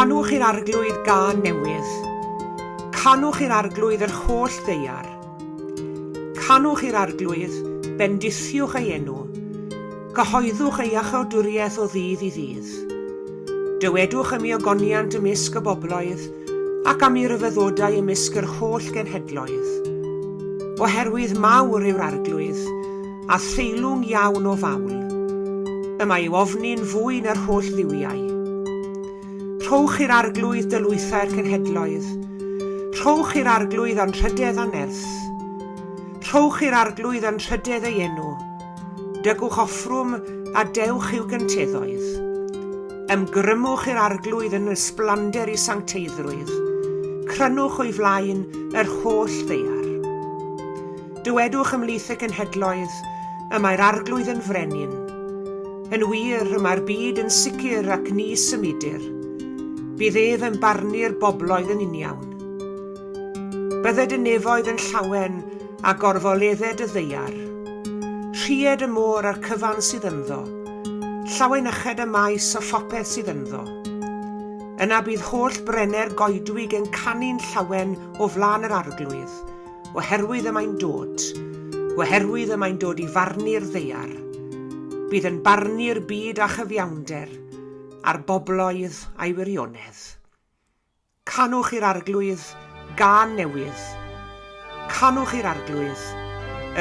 Canwch i'r Arglwydd gân newydd. Canwch i'r Arglwydd yr holl ddaear. Canwch i'r Arglwydd, bendithiwch ei enw. Cyhoeddwch ei iachawdwriaeth o ddydd i ddydd. Dywedwch am ei ogoniant ymysg y bobloedd, ac am ei ryfeddodau ymysg yr holl genhedloedd. Oherwydd mawr yw'r Arglwydd, a theilwng iawn o fawl. Y mae i'w ofni'n fwy na'r holl dduwiau. Rhowch i'r Arglwydd dylwythau'r cenhedloedd. Rhowch i'r Arglwydd anrhydedd a nerth. Rhowch i'r Arglwydd anrhydedd ei enw. Dygwch offrwm a dewch i'w gynteddoedd. Ymgrymwch i'r Arglwydd yn ysblander ei sancteiddrwydd. Crynwch o'i flaen yr holl ddaear. Dywedwch ymhlith y cenhedloedd, y mae'r Arglwydd yn frenin. Yn wir, y mae'r byd yn sicr ac ni symudir. Bydd ef yn barnu'r bobloedd yn uniawn. Bydded y nefoedd yn llawen a gorfoledded y ddaear. Rhied y môr a'r cyfan sydd ynddo. Llawenyched y maes a phopeth sydd ynddo. Yna bydd holl brenne'r goedwig yn canu'n llawen o flaen yr Arglwydd, Oherwydd y mae'n dod. Oherwydd y mae'n dod i farnu'r ddaear. Bydd yn barnu'r byd â chyfiawnder, a'r bobloedd a'i wirionedd. Canwch i'r Arglwydd gân newydd. Canwch i'r Arglwydd,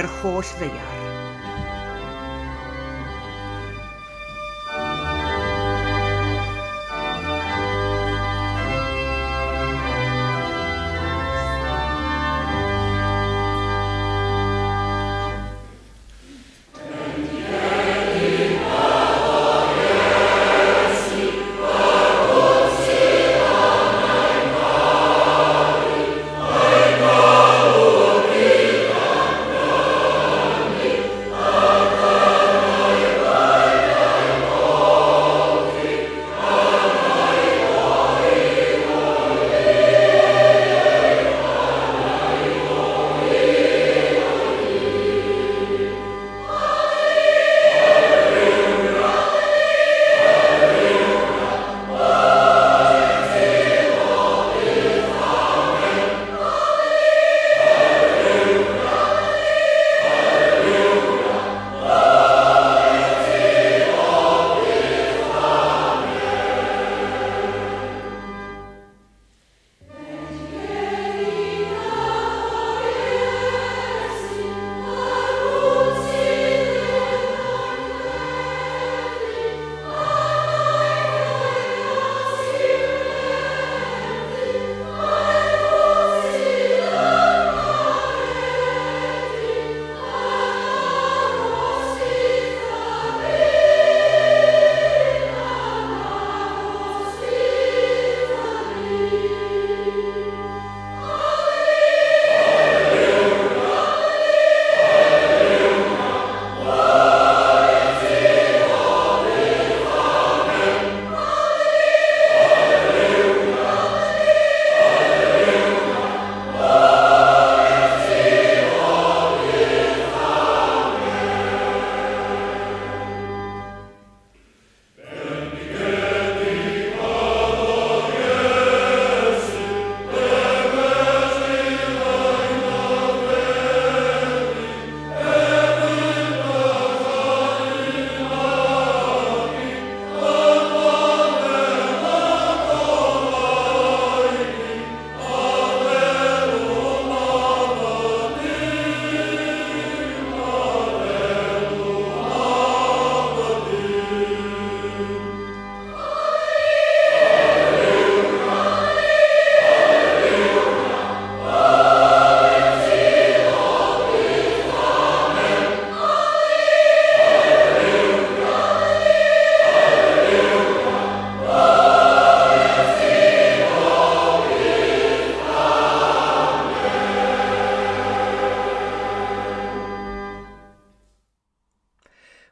yr holl ddaear.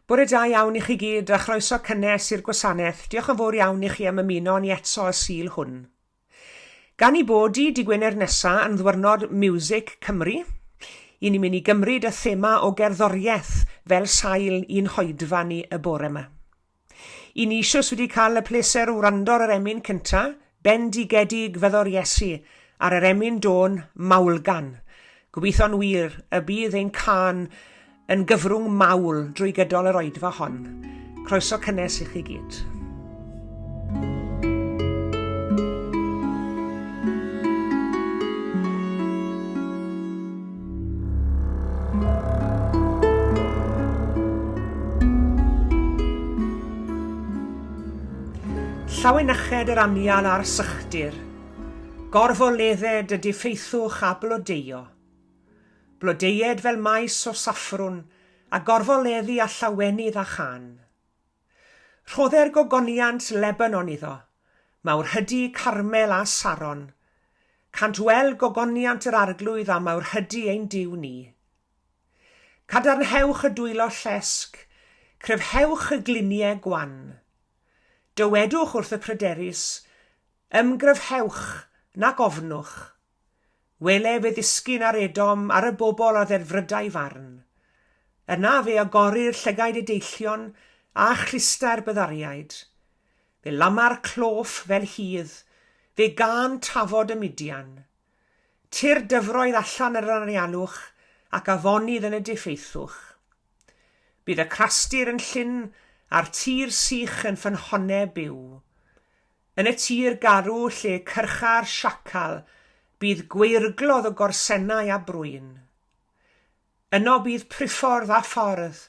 Bore da iawn i chi gyd a chroeso cynnes i'r gwasanaeth. Diolch yn fawr iawn i chi am ymuno â ni eto y Sul hwn. Gan i bod i dy Gwener nesa yn ddwyrnod Music Cymru, i ni'n mynd i gymryd y thema o gerddoriaeth fel sail i'n hoedfa ni y bore yma. I ni eisoes wedi cael y pleser o wrando ar yr emyn cynta, Bendigedig fyddo'r Iesu ar yr emyn dôn Maulgan. Gobeithio'n wir y bydd ein cân yn gyfrwng mawl drwy gydol yr oedfa hon. Croeso cynnes i chi gyd. Llawenyched yr anial a'r sychdir, gorfoledded y diffeithwch a blodeuo. Blodeued fel maes o saffrwn, a gorfoleddu a llawenydd a chân. Rhodder gogoniant Lebanon iddo, mawrhydi Carmel a Saron. Cant weld gogoniant yr Arglwydd a mawrhydi ein Duw ni. Cadarnhewch y dwylo llesg, cryfhewch y gliniau gwan. Dywedwch wrth y pryderus, Ymgryfhewch, nac ofnwch. Wele fe ddisgyn ar Edom, ar y bobl a dderfrydai farn. Yna fe agorir llygaid y deillion a chlustau'r byddariaid. Fe lama'r cloff fel hydd, fe gân tafod y Midian. Tyr dyfroedd allan yr anialwch ac afonydd yn y diffeithwch. Bydd y crastir yn llyn a'r tir sych yn ffynhonnau byw. Yn y tir garw lle cyrcha'r siacal bydd gweirglodd o gorsennau a brwyn. Yno bydd priffordd a ffordd,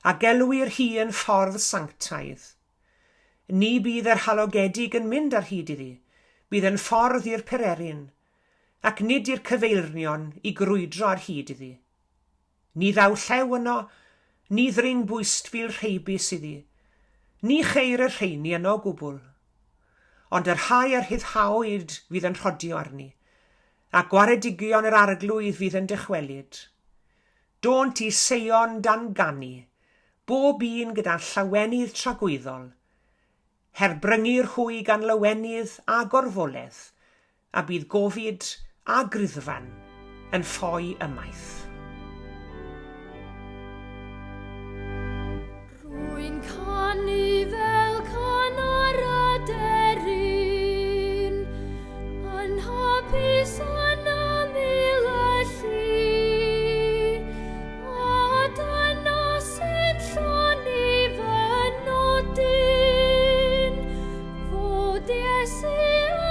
a gelwir hi yn ffordd sanctaidd. Ni bydd yr halogedig yn mynd ar hyd iddi, bydd yn ffordd i'r pererin, ac nid i'r cyfeilrnion i grwydro ar hyd iddi. Ni ddaw llew yno, ni ddring bwystfil rheibus iddi. Ni cheir y rheini yno o gwbl. Ond y rhai a rhyddhaoed fydd yn rhodio arni, a gwaredigion yr Arglwydd fydd yn dychwelyd. Dônt i Seion dan ganu, bob un gyda llawenydd tragwyddol. Herbryngir hwy gan lawenydd a gorfoledd, a bydd gofid a griddfan yn ffoi ymaith. Rwy'n canu fel can ar aderyn, yn hapus yn ymyl y lli, a dyna sy'n llonni fy nodyn. Fod Iesu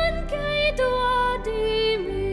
yn geidwad i mi.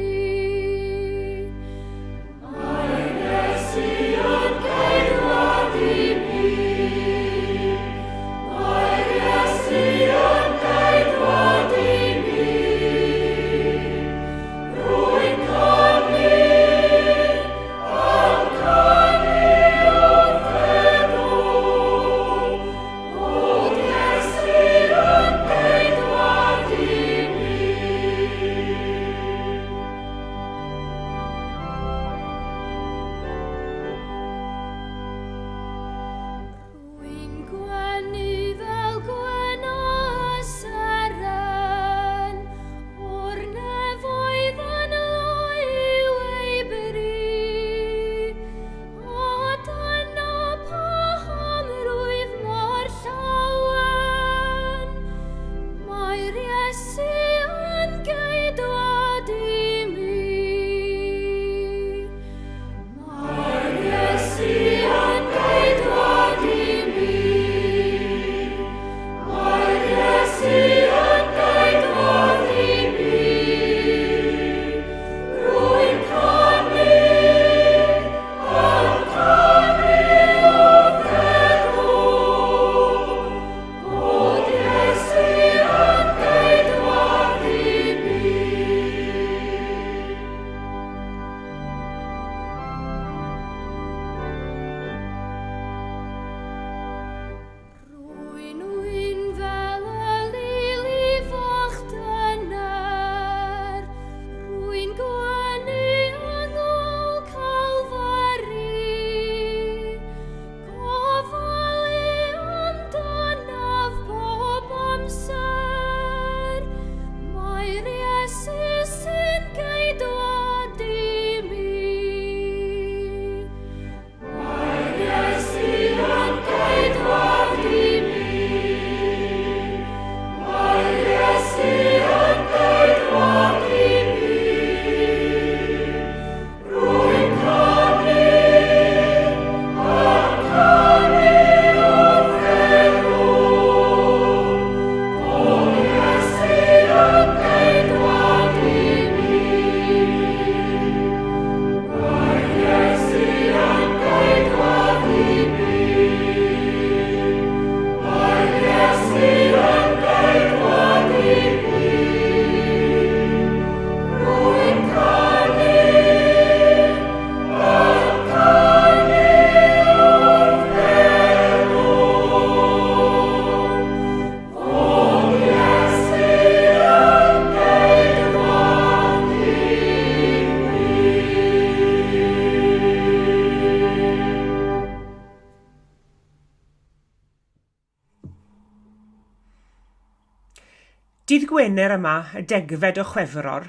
Dydd Gwener yma, y degfed o Chwefror,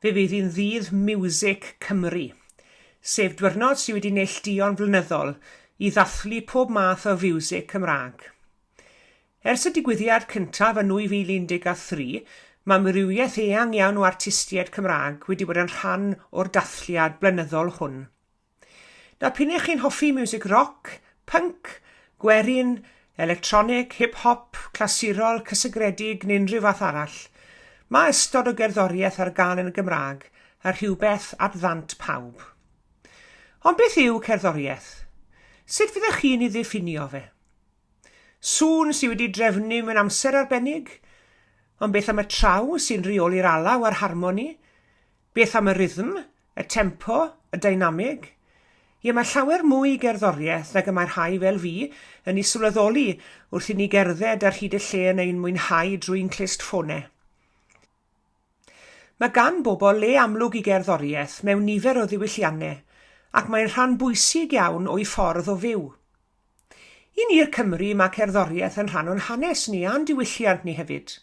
fe fydd hi'n ddydd Miwsig Cymru, sef dwyrnod sydd wedi neilltuo'n flynyddol i ddathlu pob math o fiwsig Cymraeg. Ers y digwyddiad cyntaf yn 2013, mae amrywiaeth eang iawn o artistiaid Cymraeg wedi bod yn rhan o'r dathliad blynyddol hwn. Nawr, p'un ai chi'n hoffi miwsig roc, pync, gwerin, electronig, hip-hop, clasurol, cysegredig neu unrhyw fath arall, mae ystod o gerddoriaeth ar gael yn y Gymraeg a rhywbeth at ddant pawb. Ond beth yw cerddoriaeth? Sut fyddech chi'n ei ddiffinio fe? Sŵn sydd wedi drefnu mewn amser arbennig? Ond beth am y traw sy'n rheoli'r alaw a'r harmoni? Beth am y rhythm, y tempo, y deinamig? Ie, mae llawer mwy i gerddoriaeth nag y mae rhai fel fi yn ei sylweddoli wrth i ni gerdded ar hyd y lle yn ein mwynhau drwy'n clustffonau. Mae gan bobl le amlwg i gerddoriaeth mewn nifer o ddiwylliannau ac mae'n rhan bwysig iawn o'u ffordd o fyw. I ni'r Cymry mae cerddoriaeth yn rhan o'n hanes ni a'n diwylliant ni hefyd.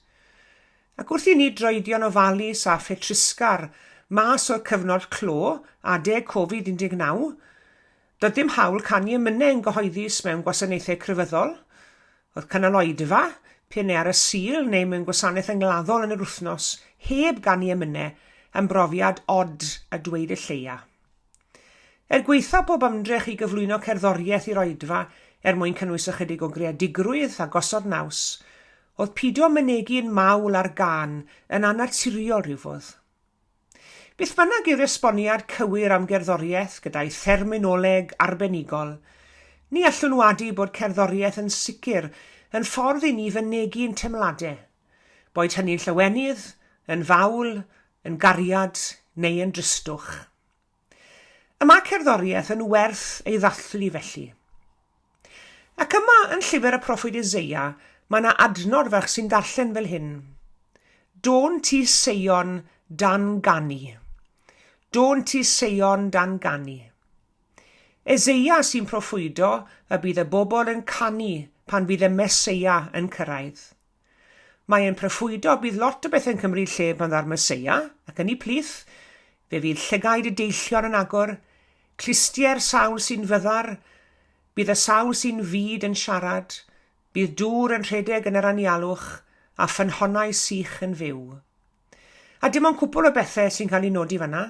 Ac wrth i ni droedio'n ofalus a phetrusgar mas o'r cyfnod clo adeg Covid 19, doedd dim hawl canu emynau yn gyhoeddus mewn gwasanaethau crefyddol. Oedd cynnal oedfa, p'un ai ar y Sul neu mewn gwasanaeth angladdol yn yr wythnos, heb ganu emynau, yn brofiad od a dweud y lleia. Er gwaethaf pob ymdrech i gyflwyno cerddoriaeth i'r oedfa er mwyn cynnwys ychydig o greadigrwydd a gosod naws, oedd pido â mynegi'n mawl ar gân yn annaturiol rhywfodd. Beth bynnag yw'r esboniad cywir am gerddoriaeth gyda'i therminoleg arbenigol, ni allwn wadu bod cerddoriaeth yn sicr yn ffordd i ni fynegi'n teimladau, boed hynny'n llawenydd, yn fawl, yn gariad neu yn dristwch. Y mae cerddoriaeth yn werth ei ddathlu felly. Ac yma yn llyfr y proffwyd Eseia mae yna adnod fach sy'n darllen fel hyn. Dôn ti Seion dan ganu. Dôn ti Seion dan ganu. Eseia sy'n proffwydo y bydd y bobl yn canu pan fydd y Meseia yn cyrraedd. Mae e'n proffwydo bydd lot o bethau'n cymryd lle pan ddaw'r Meseia, ac yn eu plith, fe fydd llygaid y deillion yn agor, clustiau'r sawl sy'n fyddar, bydd y sawl sy'n fud yn siarad, bydd dŵr yn rhedeg yn yr anialwch, a ffynhonnau sych yn fyw. A dim ond cwpwl o bethau sy'n cael eu nodi fanna.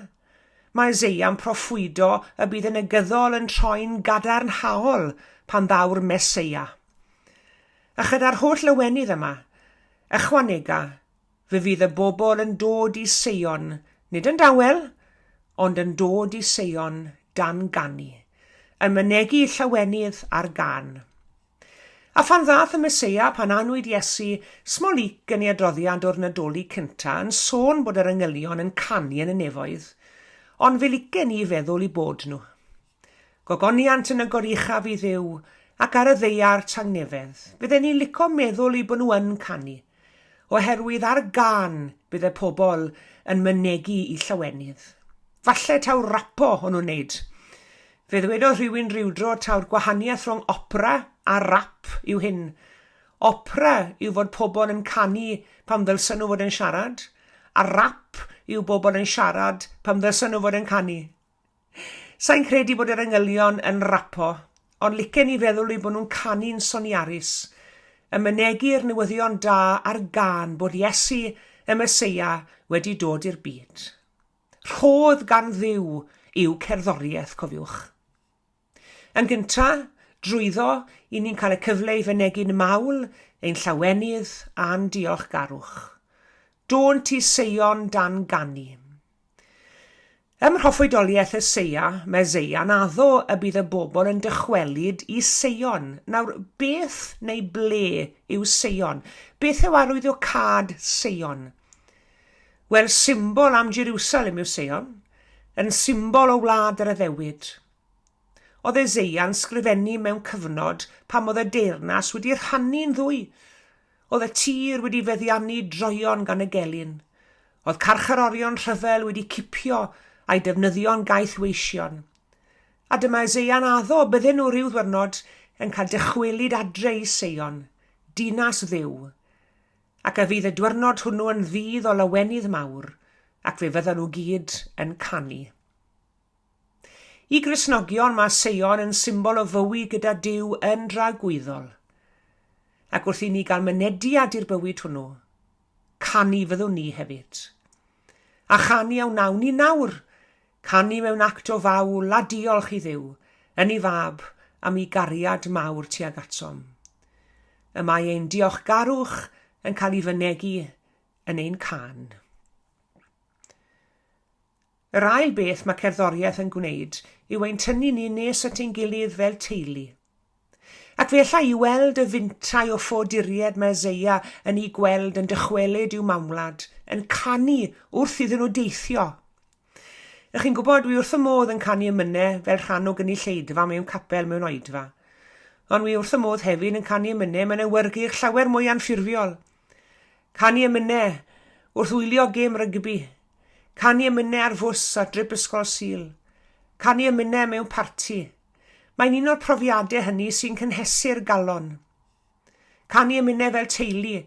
Mae Eseia'n proffwydo y bydd y negyddol yn troi'n gadarnhaol pan ddaw'r Meseia. A chyda'r holl lawenydd yma, ychwanega, fe fydd y bobl yn dod i Seion, nid yn dawel, ond yn dod i Seion dan ganu, yn mynegi llawenydd ar gân. A phan ddaeth y Meseia, pan anwyd Iesu, Smolik yn ei adroddiad o'r Nadolig cynta yn sôn bod yr angylion yn canu yn y nefoedd, ond fe licen i feddwl i bod nhw. Gogoniant yn y goruchaf i Dduw, ac ar y ddaear tangnefedd. Fydden ni'n lico meddwl eu bod nhw yn canu, oherwydd ar gân bydde pobl yn mynegi i llawenydd. Falle taw rapo o'n nhw'n neud. Fe ddwedodd rhywun rywdro taw'r gwahaniaeth rhwng opera a rap yw hyn. Opera yw fod pobl yn canu pan ddylsen nhw fod yn siarad, a rap yw bobl yn siarad pan ddylsen nhw fod yn canu. Sa i'n credu bod yr angylion yn rapo, ond licen i feddwl eu bod nhw'n canu'n soniarus, yn mynegi'r newyddion da a'r gân bod Iesu, y Meseia, wedi dod i'r byd. Rhodd gan Dduw yw cerddoriaeth, cofiwch. Yn gynta, drwyddo, i ni'n cael y cyfle i fynegi'n mawl, ein llawenydd a'n diolchgarwch. Dôn ti Seion dan ganu. Ym mhroffwydoliaeth Eseia, mae Eseia'n addo y bydd y bobl yn dychwelyd i Seion. Nawr, beth neu ble yw Seion? Beth yw arwyddocâd Seion? Wel, symbol am Jerusalem yw Seion, yn symbol o wlad yr addewid. Oedd Eseia'n sgrifennu mewn cyfnod pan oedd y deyrnas wedi rhannu'n ddwy. Oedd y tir wedi feddiannu droeon gan y gelyn. Oedd carcharorion rhyfel wedi cipio a'i defnyddio'n gaethweision. A dyma Eseia'n addo bydden nhw rhyw ddwyrnod yn cael dychwelyd adre i Seion, dinas Dduw. Ac a fydd y dwyrnod hwnnw yn ddydd o lawenydd mawr, ac fe fyddan nhw gyd yn canu. I Gristnogion mae Seion yn symbol o fywyd gyda Duw yn dragwyddol. Ac wrth i ni gael mynediad i'r bywyd hwnnw, canu fyddwn ni hefyd. A chanu a wnawn ni nawr, canu mewn act o fawl a diolch i Dduw, yn ei Fab, am ei gariad mawr tuag atom. Y mae ein diolchgarwch yn cael ei fynegi yn ein cân. Yr ail beth mae cerddoriaeth yn gwneud yw ein tynnu ni nes at ein gilydd fel teulu. Ac fe alla i weld y fintai o ffoaduriaid mae Eseia yn eu gweld yn dychwelyd i'w mamwlad, yn canu wrth iddyn nhw deithio. Ych chi'n gwybod, wi wrth y modd yn canu emynau fel rhan o gynulleidfa mewn capel mewn oedfa. Ond wi wrth y modd hefyd yn canu emynau mewn awyrgylch llawer mwy anffurfiol. Canu emynau wrth wylio gêm rygbi. Canu emynau ar fws ar drip ysgol Sul. Canu emynau mewn parti. Mae'n un o'r profiadau hynny sy'n cynhesu'r galon. Canu emynau fel teulu,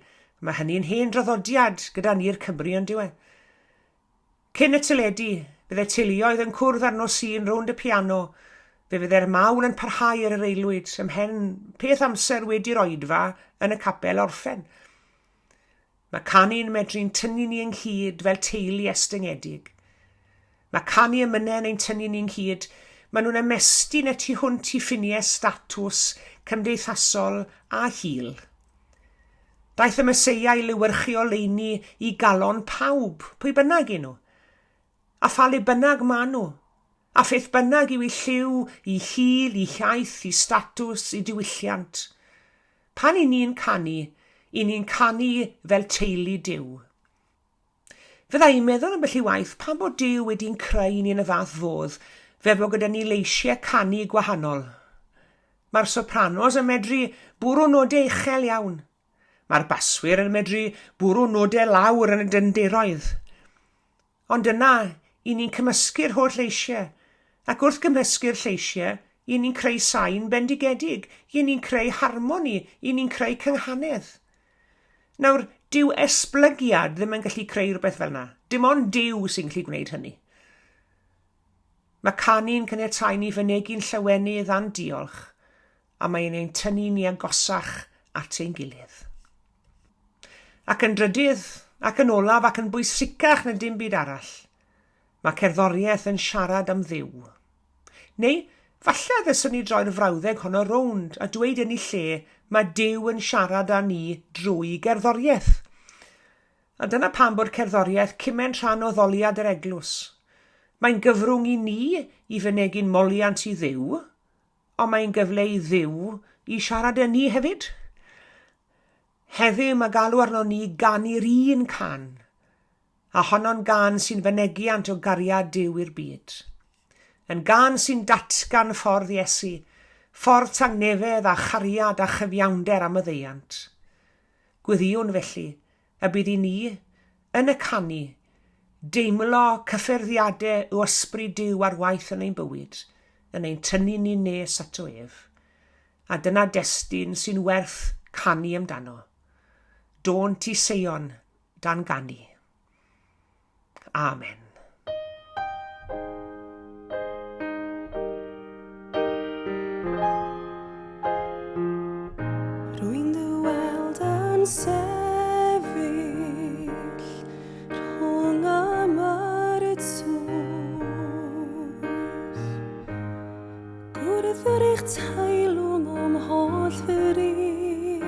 mae hynny'n hen draddodiad gyda ni'r Cymry on'd yw e? Cyn y teledu, bydde teuluoedd yn cwrdd ar nos Sul rownd y piano, fe fydde'r mawl yn parhau ar yr aelwyd ymhen peth amser wedi'r oedfa yn y capel orffen. Mae canu'n medru'n tynnu ni ynghyd fel teulu estyngedig. Mae canu emynau'n ein tynnu ni ynghyd, maen nhw'n ymestyn y tu hwnt i ffiniau statws cymdeithasol a hil. Daeth y Meseia i lewyrchu oleuni i galon pawb, pwy bynnag y'n nhw. A pha le bynnag maen nhw, a pheth bynnag yw eu lliw, eu hil, eu hiaith, eu statws, eu diwylliant. Pan 'y ni'n canu, 'y ni'n canu fel teulu Duw. Fydda i'n meddwl ambell i waith pam bod Duw wedi'n creu ni yn y fath fodd, fel bod gyda ni leisiau canu gwahanol. Mae'r sopranos yn medru bwrw nodau uchel iawn. Mae'r baswyr yn medru bwrw nodau lawr yn y dyfnderoedd. Ond yna, 'y ni'n cymysgu'r holl leisiau, ac wrth gymysgu'r lleisiau, 'y ni'n creu sain bendigedig, 'y ni'n creu harmoni, 'y ni'n creu cynghanedd. Nawr, dyw esblygiad ddim yn gallu creu rhywbeth fel 'na. Dim ond Duw sy'n gallu gwneud hynny. Mae canu'n caniatáu ni fynegi'n llawenydd a'n diolch, a mae'n ein tynnu ni agosach at ein gilydd. Ac yn drydydd, ac yn olaf, ac yn bwysicach na dim byd arall, mae cerddoriaeth yn siarad am Dduw. Neu, falle ddylswn ni droi'r frawddeg honno rownd a dweud yn ei lle, mae Duw yn siarad â ni drwy gerddoriaeth. A dyna pam bod cerddoriaeth cyment rhan o ddoliad yr eglwys. Mae'n gyfrwng i ni i fynegi'n moliant i Dduw, Ond mae'n gyfle i Dduw i siarad â ni hefyd. Heddiw mae galw arnon ni ganu'r un cân, a honno'n gân sy'n fynegiant o gariad Duw i'r byd. Yn gân sy'n datgan ffordd Iesu, ffordd tangnefedd a chariad a chyfiawnder a maddeuant. Gweddïwn felly y bydd i ni, yn y canu, deimlo cyffyrddiadau o Ysbryd Duw ar waith yn ein bywyd, yn ein tynnu ni nes ato ef. A dyna destun sy'n werth canu amdano. Dônt i Seion dan ganu. Amen. Rwy'n dy weld yn sefyll rhwng y myrtws. Gwrthrych teilwng o'm holl fryd.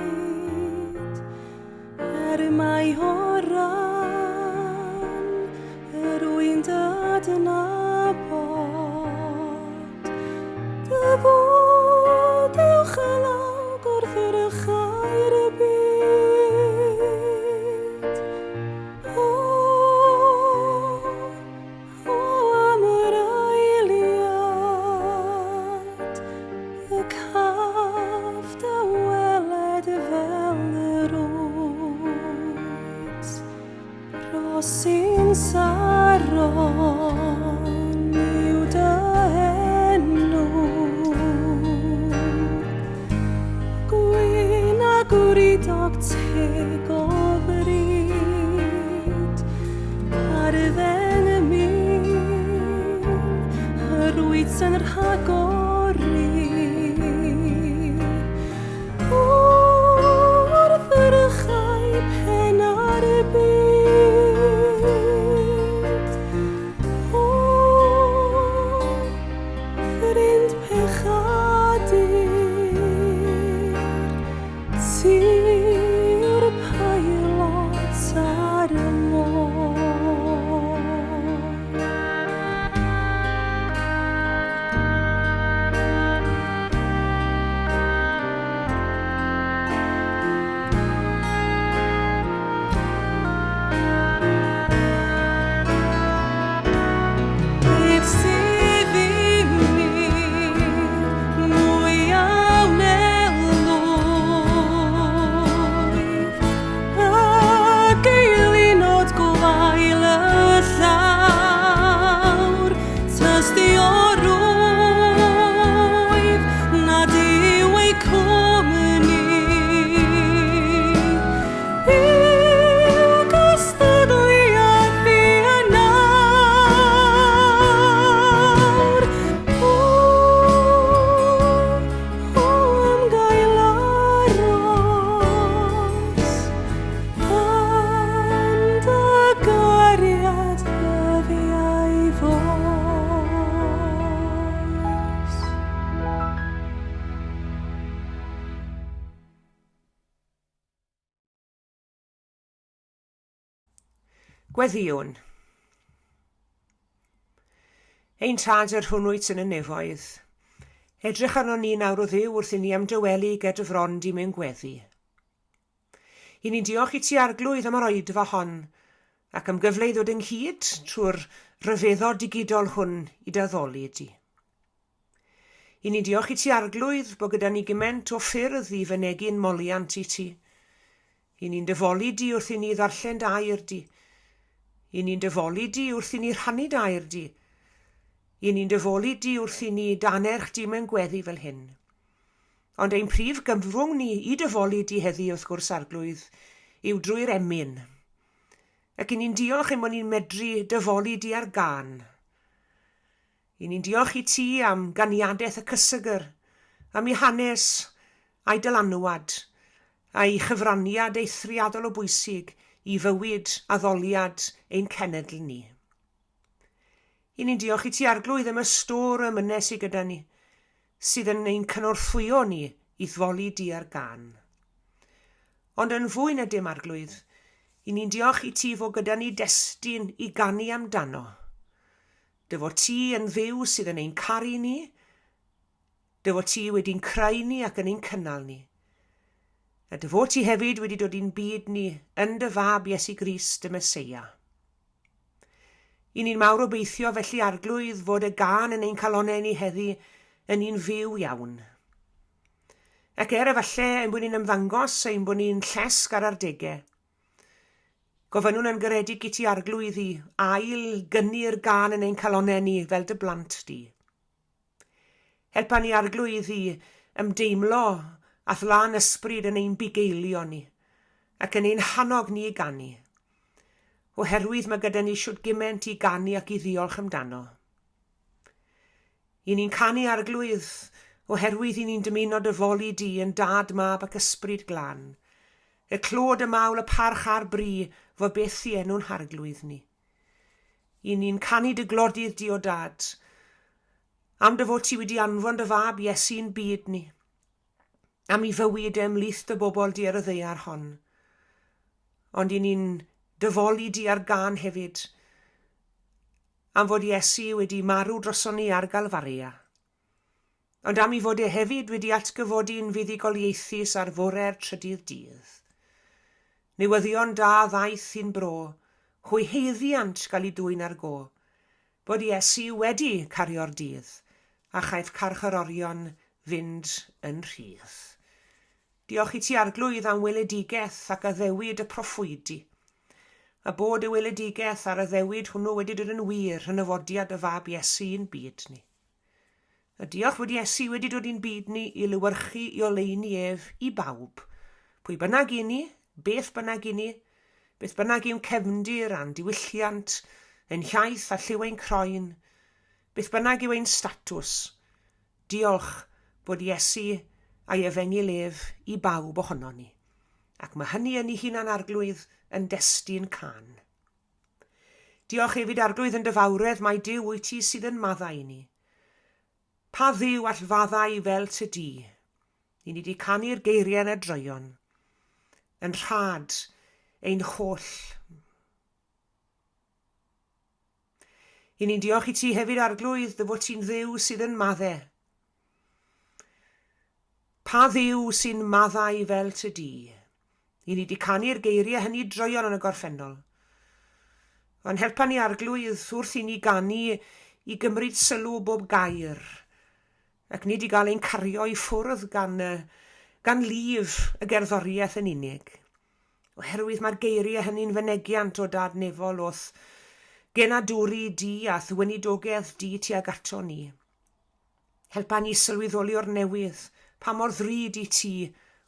Er mai o ran yr wy'n dy adnabod, dy fod uwchlaw gwrthrychau'r byd. O, O am yr eiliad y caf dy weled fel yr wyt, Rhosyn Saron yw dy enw. Gwyn a gwridog teg o fri. yn rhagori. Wrth yrchau pen ar y byd. O, ffrind pechadur, ti yw'r peilot ar y môr. Beth sydd i mi mwy a wnelwyf Ac eilinod gwael y llawr, Tystiorwyf nad yw eu cwmni I'w gystadlu â fi yn awr. O, o am gael aros yn dy gariad ddyddiau f'oes. Gweddïwn. Ein Tad yr hwn wyt yn y nefoedd, edrych arnon ni nawr o Dduw wrth i ni ymdawelu ger dy fron di mewn gweddi. I ni'n diolch i ti Arglwydd am yr oedfa hon, ac am gyfle i ddod ynghyd trwy'r rhyfeddod digidol hwn i d'addoli di. I ni'n diolch i ti Arglwydd bod gyda ni gymaint o ffyrdd i fynegi'n moliant i ti. I ni'n dy foli di wrth i ni ddarllen dy air di. I ni'n dy foli di wrth i ni rhannu dy air di. I ni'n dy foli di wrth i ni d'anerch di mewn gweddi fel hyn. Ond ein prif gyfrwng ni i dy foli di heddi wrth gwrs Arglwydd yw drwy'r emyn. Ac i ni'n diolch ein bod ni'n medru dy foli di ar gân. I ni'n diolch i ti am ganiadaeth y cysegr, am ei hanes a'i dylanwad, a'i chyfraniad eithriadol o bwysig i fywyd addoliad ein cenedl ni. I ni'n diolch i ti Arglwydd am y stôr o emynau sydd gyda ni, sydd yn ein cynorthwyo ni i'th foli di ar gân. Ond yn fwy na dim Arglwydd, i ni'n diolch i ti fod gyda ni destun i ganu amdano. Dy fod ti yn Dduw sydd yn ein caru ni, dy fod ti wedi'n creu ni ac yn ein cynnal ni. A dy fod ti hefyd wedi dod i'n byd ni yn dy fab Iesu Grist y Meseia. I ni'n mawr obeithio felly Arglwydd fod y gân yn ein calonnau ni heddi yn un fyw iawn. Ac er efallai ein bod ni'n ymddangos ein bod ni'n llesg ar ardegau, Gofynnwn yn garedig i ti Arglwydd i ail gynnu'r gân yn ein calonnau ni fel dy blant di. Helpa ni Arglwydd i ymdeimlo a'th lân ysbryd yn ein bugeilio ni ac yn ein hannog ni i ganu. Oherwydd mae gyda ni shwt gyment i ganu ac i ddiolch amdano. I ni'n canu Arglwydd, oherwydd i ni'n dymuno dy foli di yn Dad, Mab ac Ysbryd Glân. Y clod, y mawl, y parch a'r bri fo byth i enw'n Harglwydd ni. I ni'n canu dy glodydd di o Dad, am dy fod ti wedi anfon dy fab Iesu i'n byd ni, am i fywyd e ymhlith dy bobl di ar y ddaear hon. Ond i ni'n dy foli di ar gân hefyd, am fod Iesu wedi marw droson ni ar Galfaria, ond am ei fod e hefyd wedi atgyfodi'n fuddugoliaethus ar fore'r trydydd dydd. Newyddion da ddaeth i'n bro, hwy haeddiant gael eu dwyn ar go, bod Iesu wedi cario'r dydd, a chaiff carcharorion fynd yn rhydd. Diolch i ti Arglwydd am weledigaeth ac addewid y proffwydi, a bod y weledigaeth a'r addewid hwnnw wedi dod yn wir yn nyfodiad y Fab Iesu i'n byd ni. A diolch fod Iesu wedi dod i'n byd ni i lewyrchu i oleuni ef i bawb, pwy bynnag i ni, beth bynnag i ni, beth bynnag yw'n cefndir a'n diwylliant, ein hiaith a lliw ein croen, Beth bynnag yw ein statws, diolch bod Iesu a'i efengyl ef i bawb ohonon ni. Ac mae hynny yn ei hunan Arglwydd yn destun cân. Diolch hefyd Arglwydd yn dy fawredd mai Duw wyt ti sydd yn maddau i ni. Pa Dduw all faddau fel ty di? I ni di canu'r geiriau yn y droeon. Yn rhad ein holl. I ni'n diolch i ti hefyd Arglwydd dy fod ti'n Dduw sydd yn madde. Pa Dduw sy'n maddau fel ty di? I ni di canu'r geiriau hynny droeon yn y gorffennol. Ond helpa ni Arglwydd wrth i ni ganu i gymryd sylw bob gair, ac nid i gael ein cario i ffwrdd gan, gan lif y gerddoriaeth yn unig. Oherwydd mae'r geiriau hynny'n fynegiant o Dad Nefol o'th genadwri di a'th weinidogedd di tuag ato ni. Helpa ni sylweddoli o'r newydd pa mor ddrud i ti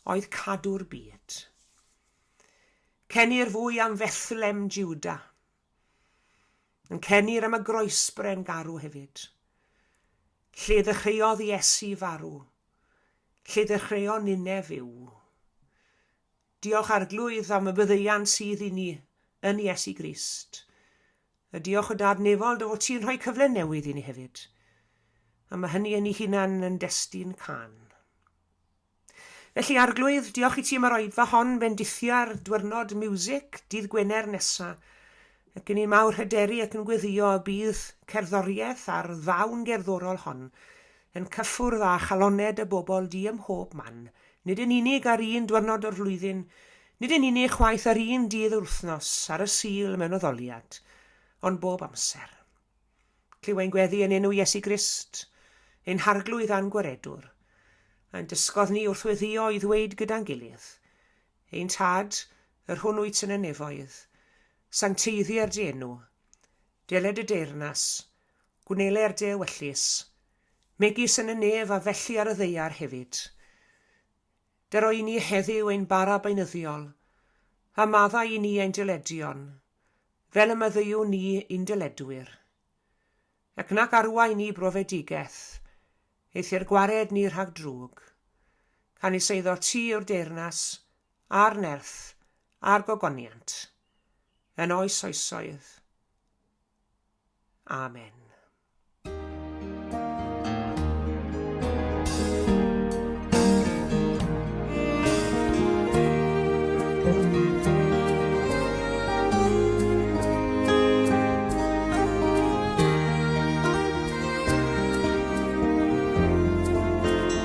oedd cadw'r byd. Cenir fwy am Fethlem Juda. Yn cenir am y groesbren garw hefyd. Lle ddechreuodd Iesu farw. Lle ddechreuon ninne fyw. Diolch Arglwydd am y byddeiant sydd i ni yn Iesu Grist. A diolch o Dad Nefol dy fod ti'n rhoi cyfle newydd i ni hefyd. A mae hynny yn ei hunan yn destun cân. Felly Arglwydd, diolch i ti am yr oedfa hon, bendithia'r dwyrnod miwsig dydd Gwener nesa. Ac yn ni'n mawr hyderu ac yn gweddio y bydd cerddoriaeth a'r ddawn gerddorol hon yn cyffwrdd â chaloned y bobl di ym mhob man, nid yn unig ar un dwyrnod o'r flwyddyn, nid yn unig chwaith ar un dydd yr wythnos, ar y Sul mewn addoliad, ond bob amser. Clyw ein gweddi yn enw Iesu Grist, ein Harglwydd a'n Gwaredwr, a'n dysgodd ni wrth weddïo i ddweud gyda'n gilydd, Ein Tad, yr hwn wyt yn y nefoedd, sancteiddier dy enw, deled dy deyrnas, gwneler dy ewyllys, Megis yn y nef a felly ar y ddaear hefyd. Dyro i ni heddiw ein bara beunyddiol, a maddau i ni ein dyledion, fel y maddeuwn ni i'n dyledwyr. Ac nac arwain ni brofedigaeth, eithr gwared ni rhag drwg. Canys eiddo ti yw'r deyrnas, a'r nerth, a'r gogoniant, yn oes oesoedd. Amen.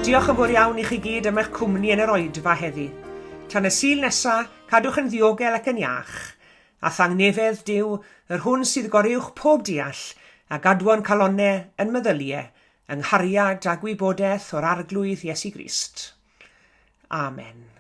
Diolch yn fawr iawn i chi gyd am eich cwmni yn yr oedfa heddi. Tan y Sul nesa, cadwch yn ddiogel ac yn iach. A thangnefedd Duw, yr hwn sydd goruwch pob deall, a gadwo'n calonne yn meddylie, yng nghariad a gwybodaeth o'r Arglwydd Iesu Grist. Amen.